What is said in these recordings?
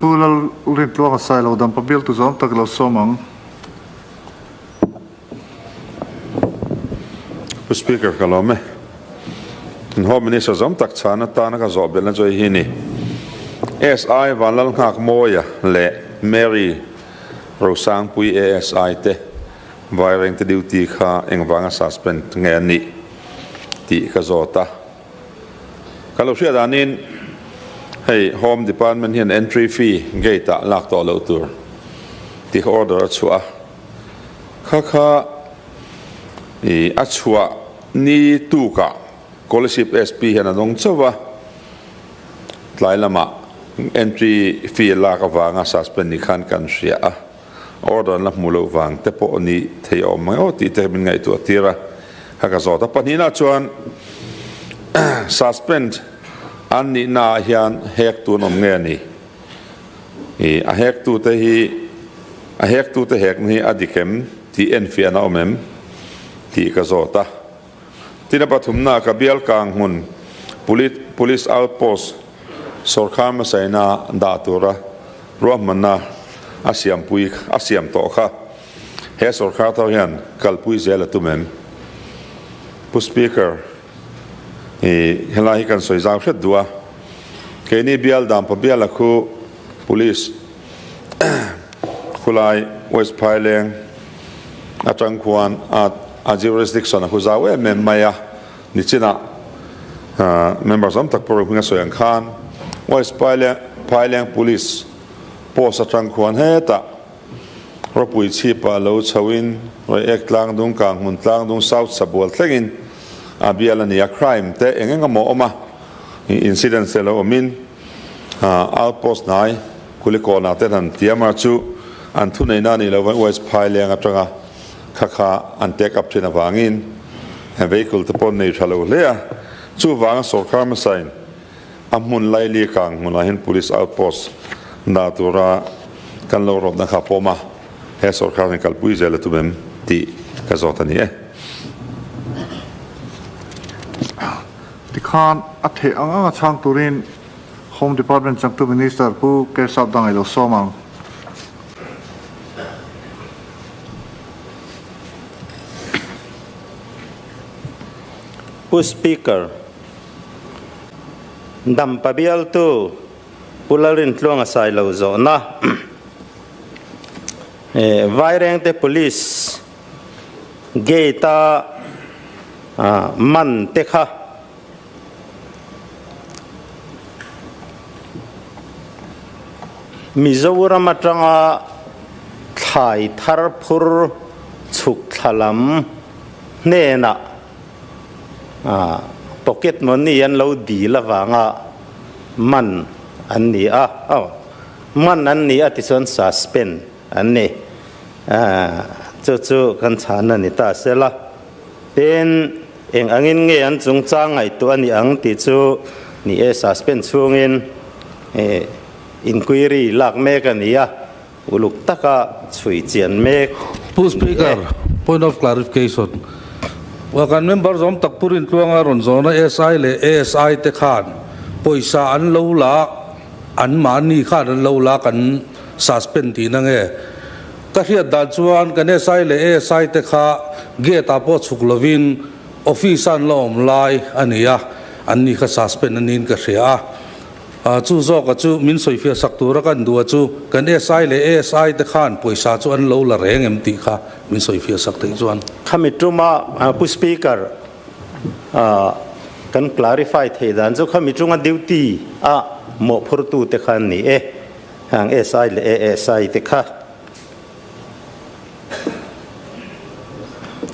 Pu Lalrintluanga Sailo Dampa bialtu zawng tak lo sawm ang. Pu Speaker ka lawm e. Kan Home Minister zawng tak chhan atana ka zawh belhna chu hei hi a ni. SI Vanlalnghakmawia leh Mary Rosangpui ASI te Vairengte duty kha engvanga suspend nge an nih tih ka zawt a. Ka lo hriat danin hei Home Department hian entry fee gate ah lak tawh loh tur tih kha order a chhuah a. Kha kha i a chhuah ni tukah Kolasib SP hian a dawng chauh a, tlai lamah entry fee lak avanga suspend ni khan kan hria a. Order an la hmuh loh vang te pawh ni thei a awm mai aw tih te min ngaihtuah tir a, ka ka zawt a. Pahnihna chuan suspend an nihna ah hian hek tu an awm nge a ni? I a hek tu te hi a hek tu te hekna hi a dik em tih enfiahna a awm em tih ka zawt a. Tin a pathumna ka bial kang hmun Police Outpost sawrkhar hmasaina dah tura ruahmanna a siampui a siam tawh kha he sawrkhar thar hian kalpui zel a tum em? Pu Speaker, i helai hi kan sawi zau hret duh a, keini bial Dampa biala khu Police Khulai West Phaileng atang khuan a a jurisdiction a khu zau em em mai a, nichinah members awm tak pawh hming a sawi ang khan West Phaileng Police post atang khuan hetah ropui chhipah lo chhoin Reiek Tlangdung Kanghmun Tlangdung South Sabual thlengin a bial a ni a, crime te eng eng emaw awm a, incidents te lo awmin Outpost hnai Kulikawnah te han tiam a, chu an thuneihna a nih loh vang West Phaileng atanga kha kha an take up thin avangin vehicle te pawh an nei tha lo hle a, chuvanga sawrkar hmasain a hmun laili kang hmunah hian Police Outpost dah tura kan lo rawtna kha a pawm a, he sawrkar hian kalpui zel a tum em tih ka zawt a ni e. Tikhan a theih ang anga chhang turin Home Department changtu Minister Pu Kersap Dangai lo sawm ang. Pu Speaker, Dampa bialtu Pu Lalrintluanga Sailo zawhna Vairengte Police Gate-a man te kha Mizoram atanga thlai thar phur chhuk thla lam hnenah pocket money an lo dil avanga man an ni a, man an ni a tichuan suspend an ni. Chu chu kan chhan a ni ta sela. Tin, eng angin nge an chungchang ngaihtuah a nih ang tih chu ni e, suspend chhungin inquiry lak mek a ni a, uluk taka chhui chian mek Pu ni e. Speaker, point of clarification. Kan member zawm tak Pu Rintluanga rawn zawhna SI leh ASI te khan pawisa an lo la, anmahni khan an lo la kan suspend tihna nge? Ka hriat dan chuan kan SI leh ASI te kha gate ah pawh chhuk lovin office a an la awm lai a ni a, an ni kha suspend a niin ka hria a. Chu zawka chu min sawifiah sak tura kan duh a chu kan SI leh ASI te khan pawisa chu an lo la reng em tih kha min sawifiah sak theih chuan. Khami tuma Pu Speaker kan clarify theih dan chu khami chunga duty a mawhphurtu te kha an ni e. Heng SI leh ASI te kha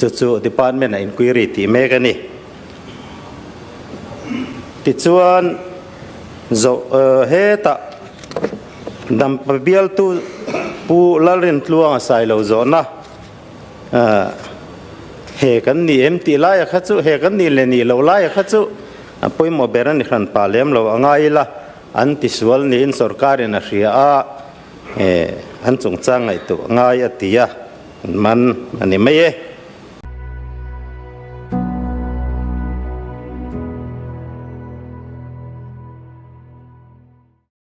chu chu department a inquiry tih mek a ni. Tichuan zo hetah Dampa bialtu Pu Lalrintluanga Sailo zawhna he kan ni em tih laia kha chu he kan nih leh nih loh laia kha chu a pawimawh ber a ni hran pah lem lo a ngai ila. An tisual niin sorkarin a hria a, an chungchang ngaihtuah ngai a ti a, man a ni mai e.